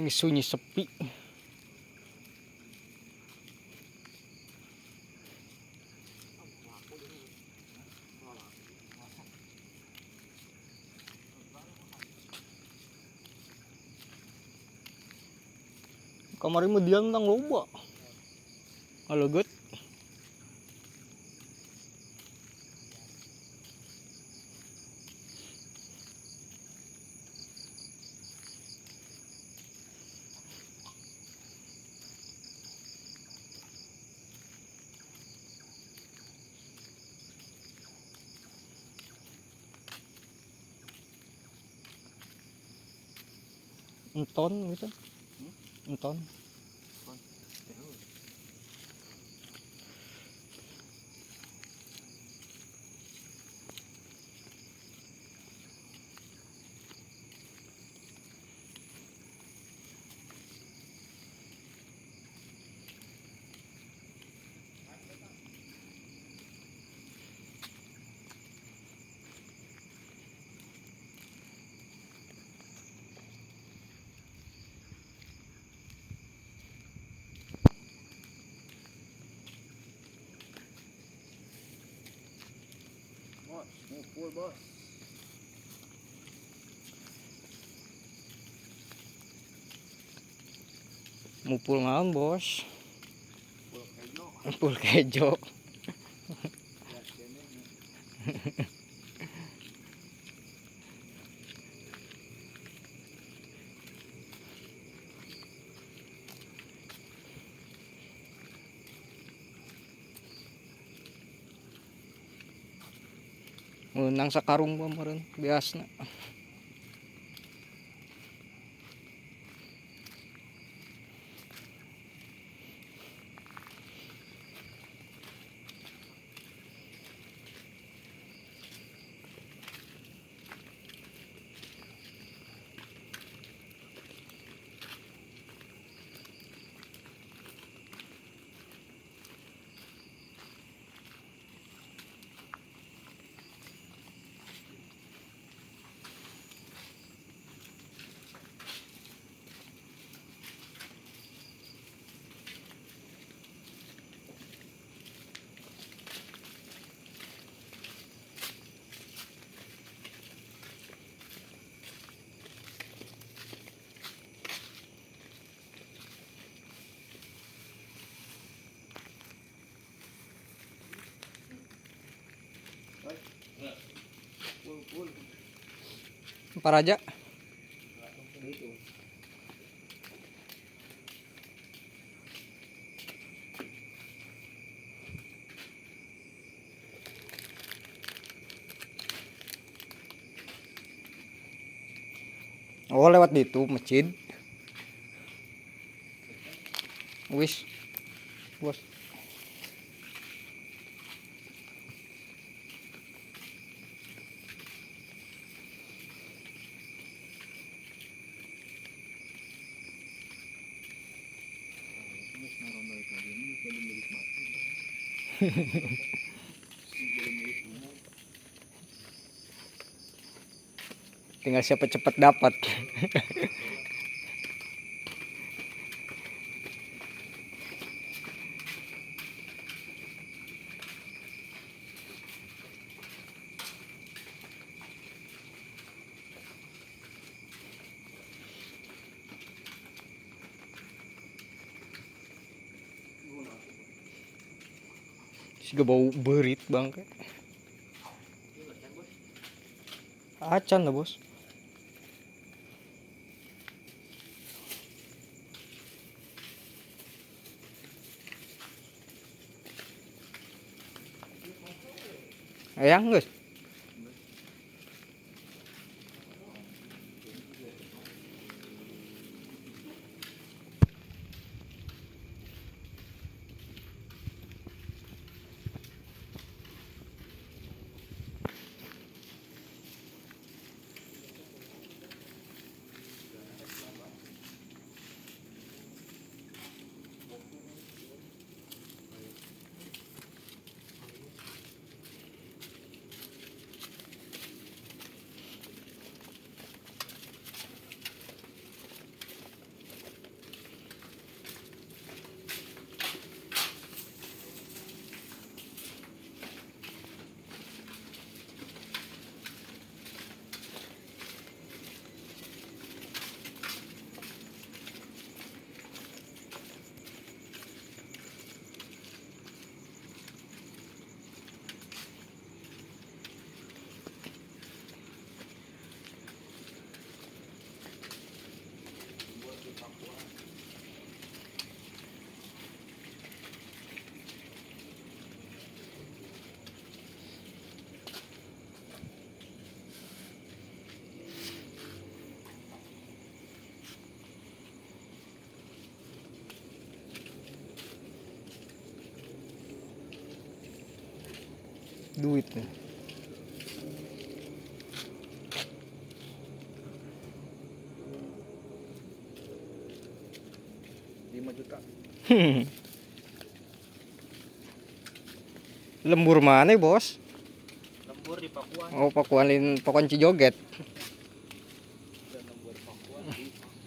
Ini sunyi sepi. Kamari mah diam tang loba. Ngaleget. Enton gitu. Enton. Ngumpul bos. Mupul naon bos? Pul kejo. Mupul kejo. Menang sakarung mah meureun biasna. Paraja. Oh, lewat itu masjid. Wis. Bos. Tinggal siapa cepat dapat. Siga bau berit bangke. Acan lah bos. Ayang guys. Duit nih. 5 juta. Lembur mana, Bos? Lembur di Pakuan. Oh, Pakuan, Pakuan Cijoget. Lembur Pakuan di Pakuan.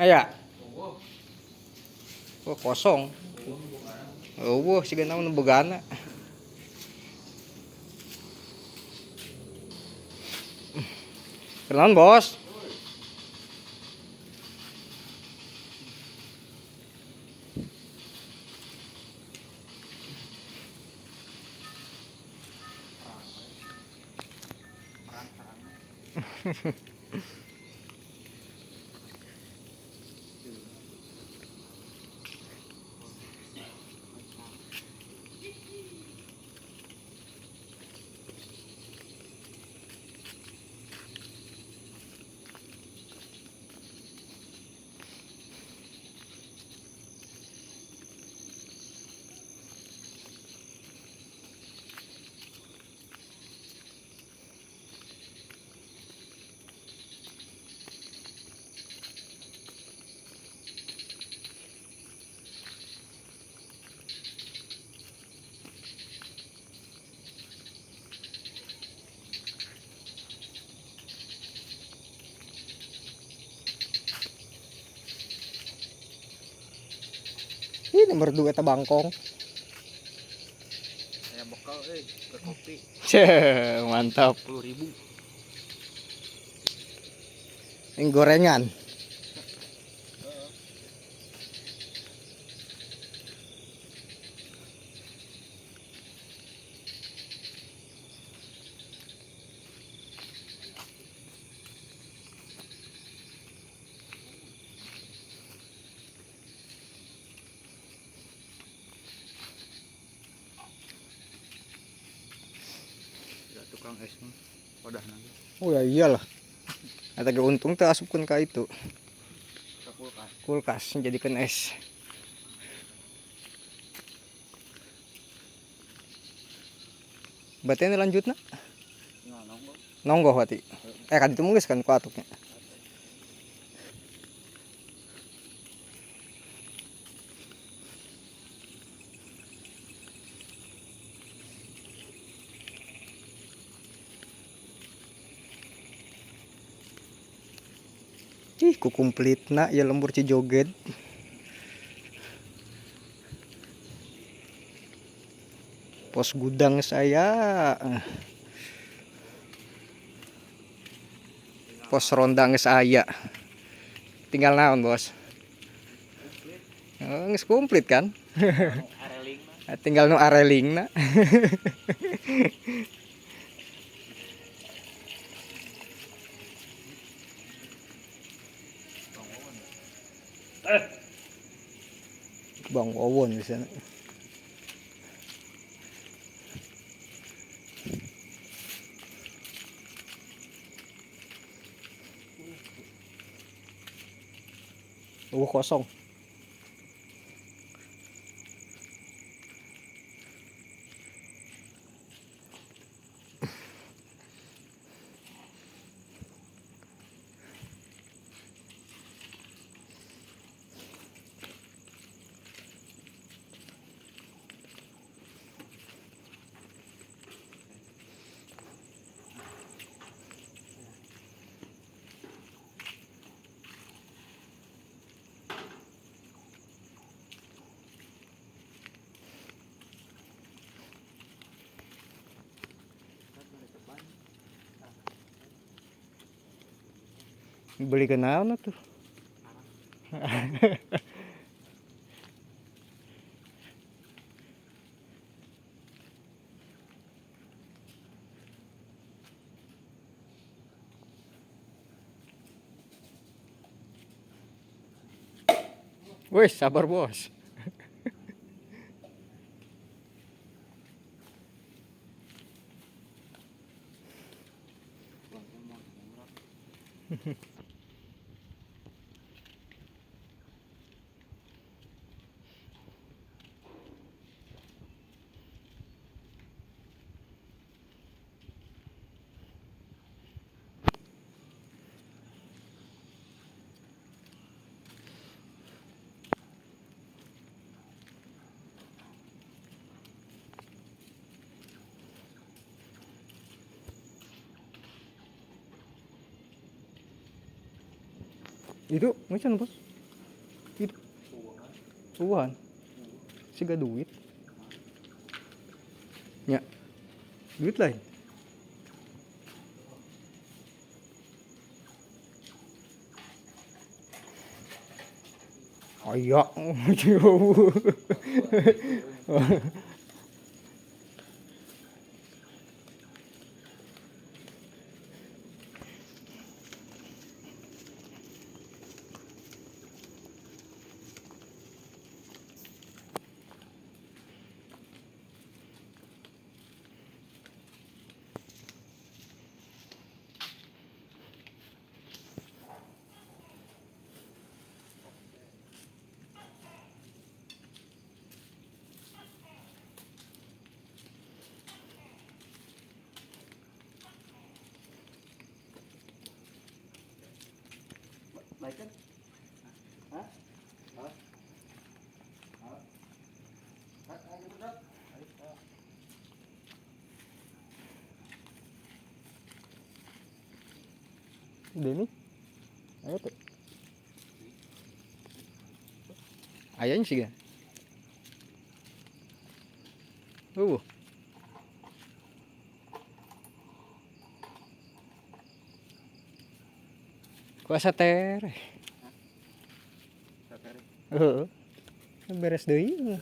Aya. Oh, kosong. Eueuh siga naon begana. Kenaon, Bos? Ih, nomor 2 eta bangkong. Saya bekal ke kopi. Ceh, mantap. 10.000. Ini gorengan. Tukang es mah wadah nanti. Oh ya iyalah. Eta ge untung teh asupkeun ka itu. Ka kulkas. Kulkas jadikeun es. Berarti ini lanjutna? Nonggo. Nonggo berarti. Kan itu mungkin kan ku atuknya. Ih, ku kumplitna ya lembur Cijoget. Pos gudang saya. Pos ronda geus aya. Tinggal naon, Bos? Oh, geus komplit kan? Tinggal nu arelingna. Bang Wawon di sana. Oh, kosong. Beli kenal tuh. Wih, sabar bos. Itu macam bos. Itu. Uan. Siga duit. Ya. Duit lain. Aya. Baik kan? Hah? Hah? Hah? Denny? Ayo tuh. Ayahnya sih kan? Kuasa tereh. Heeh. Beres deui.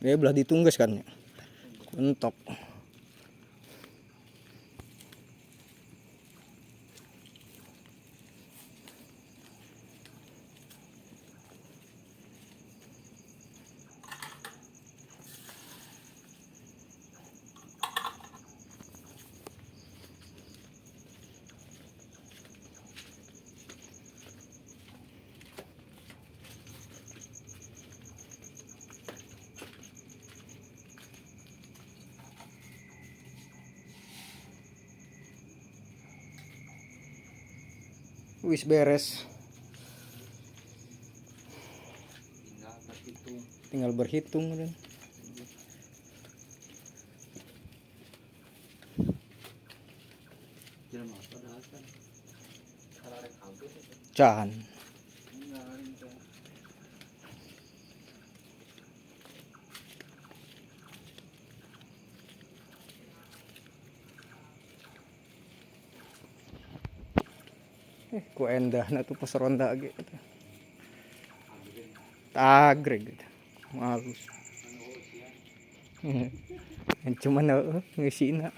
Dia belah ditunggas kan ya. Entok. Wis beres. Tinggal berhitung. Tinggal berhitung kan. Can. Ku endah na tuh pas ronda gitu. Tagreg gitu. Halus. Cuman ngeusina.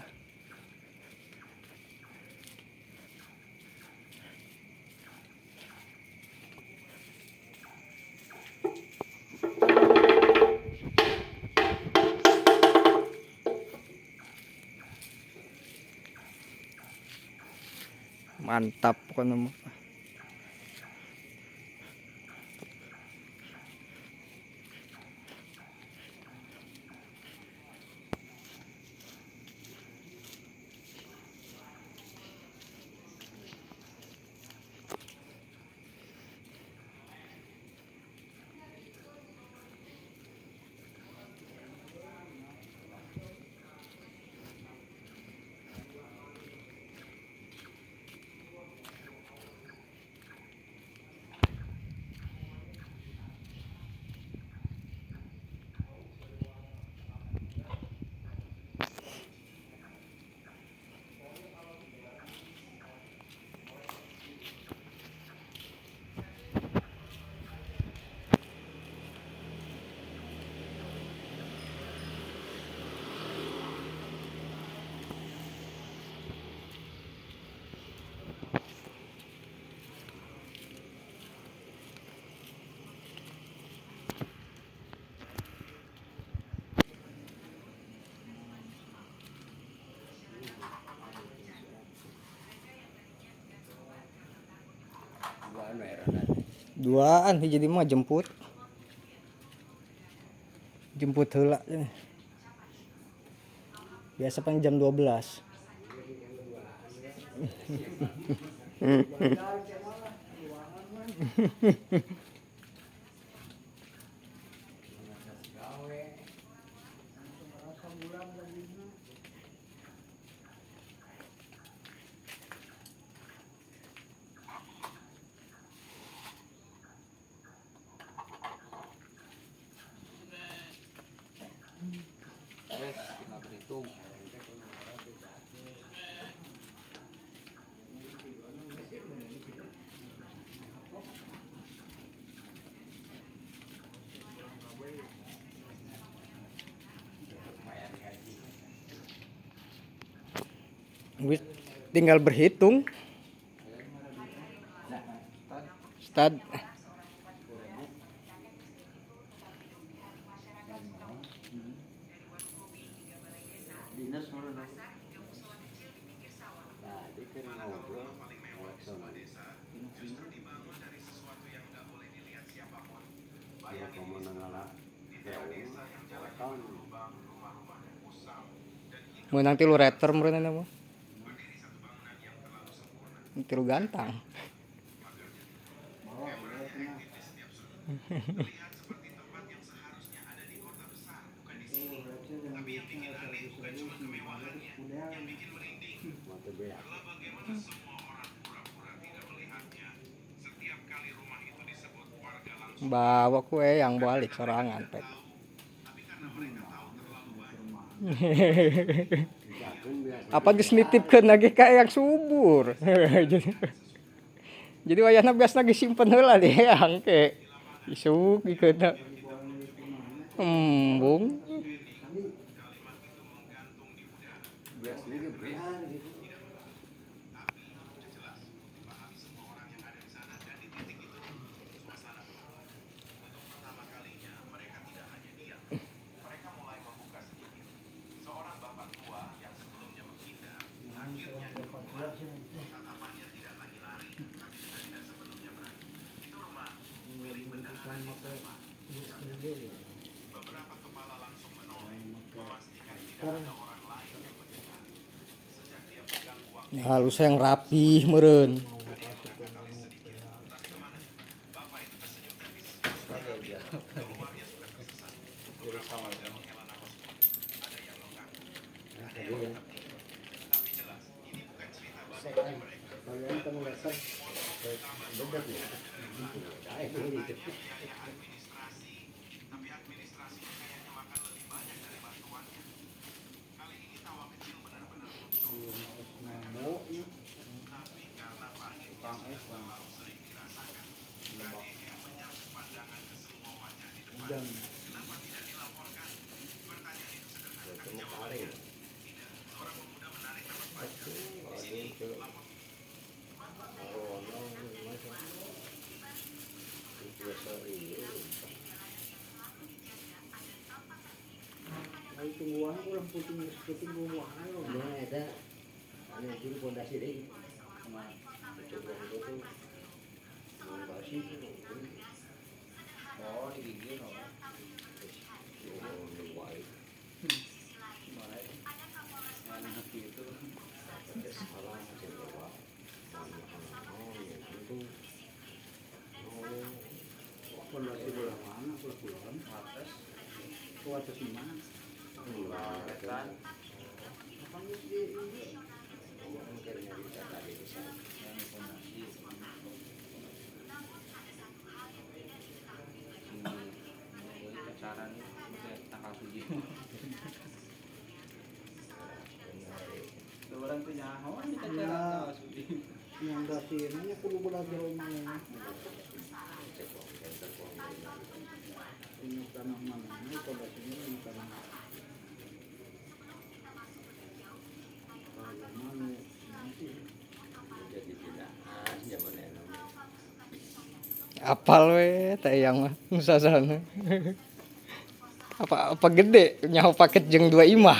Mantap pokoknya mah. Duaan jadi mah jemput. Jemput heula. Biasa paling jam 12. Tinggal berhitung. Stad. Dinas meureun. Tadi keur ngobrol ya komo ngala Meunang 3 reter meureun mah. 3 gantang. Bawa kue yang balik sorangan pek. Apa geus nitipkeun lagi ka yang subur. Jadi wayahna biasna geus simpen heula di yang ke. Isuk ikeuna. Embung. Halus yang rapih meureun. Tungguan kurang puting puting buah lo. Nah, ada ada juru pondasi deh. Coba itu pondasi. Oh, digigit oh. Pondasi bola mana? Bola kulon. Atas. Atas mana? Apal we teh yang mah sasana. Apa apa gede nyaho paket jeung 2 imah.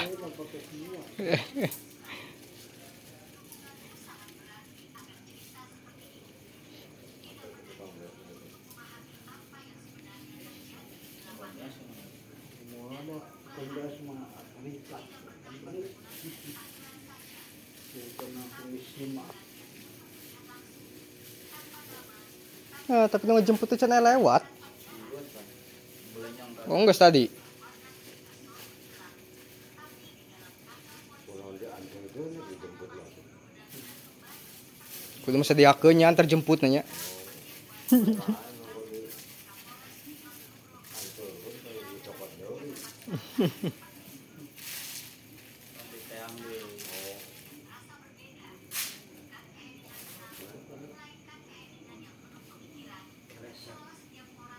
Nah, tapi ngejemput tuh cenah lewat. Oh enggak tadi. Kudu masa diakeun nya antar jemput nanya.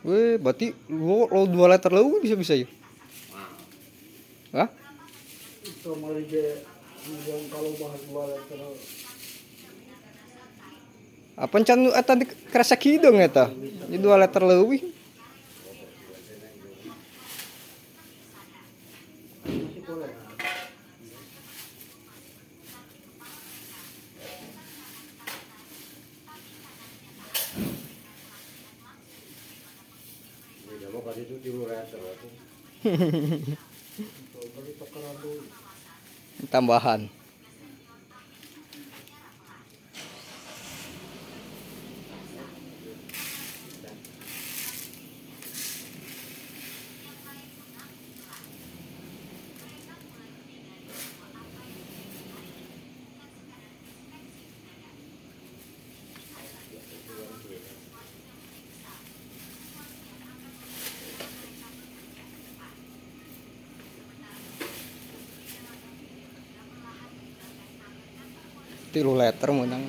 Weh, berarti lo 2 liter leuwih bisa-bisa ya? Hah? Itu malah je Kemudian kalau bahas 2 liter. Apa can eta kresek hidung eta? Ini 2 liter leuwih. Tambahan. 3 liter menang.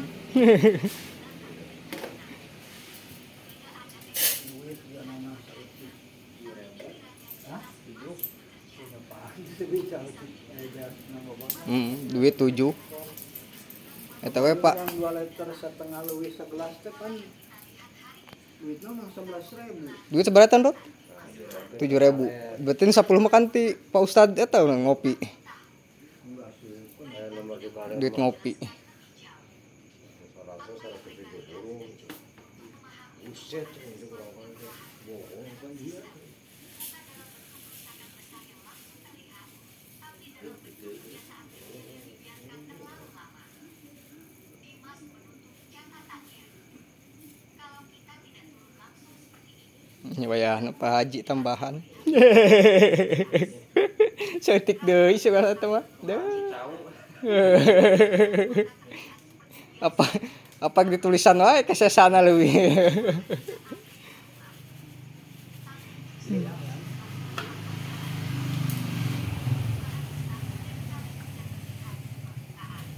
Duit 7. Eta we Pak. 2 liter setengah leuwih segelas teh kan duitna mah 11.000. Duit seberatan, Rot? 7.000. Berarti 10 makan ti Pak Ustad eta ngopi. Duit ngopi. Wayahna Pak Haji tambahan. Saeutik deui segala teh mah. Apa apa ditulisan wae kesesana leuwih.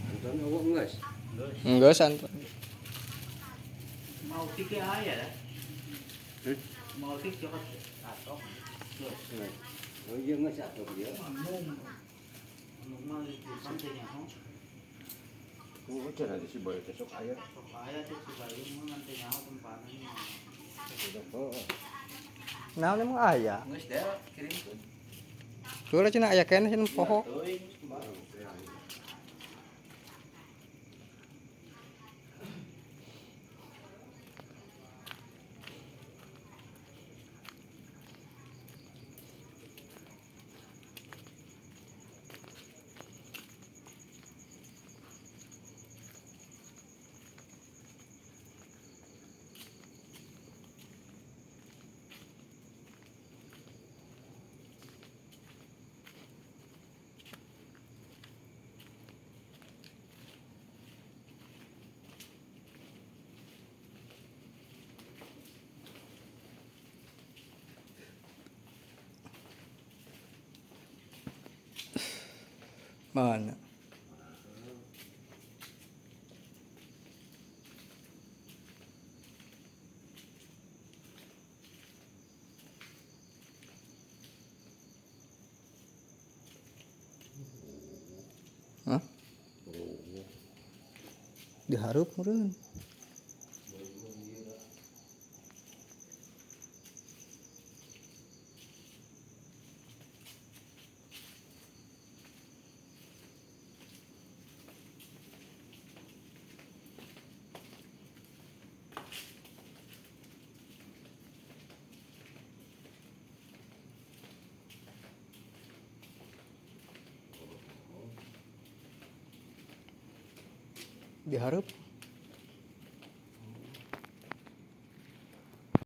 Anton eueuh geus. Geus Anton. Mau tiga aya dah. Mau tiga atok. Oh iya geus atok dia. Anu mah ditulisan teh nyaho. Oh, cara di si Bayu teh sok aya. Sok aya teh si Bayu mah ngan teh nyaho tempatna. Naon emang aya? Geus deh kirimkeun. Tuh lah cenah aya keneh cenah poho. Mana? Hah? Dihareup meureun. Dihareup.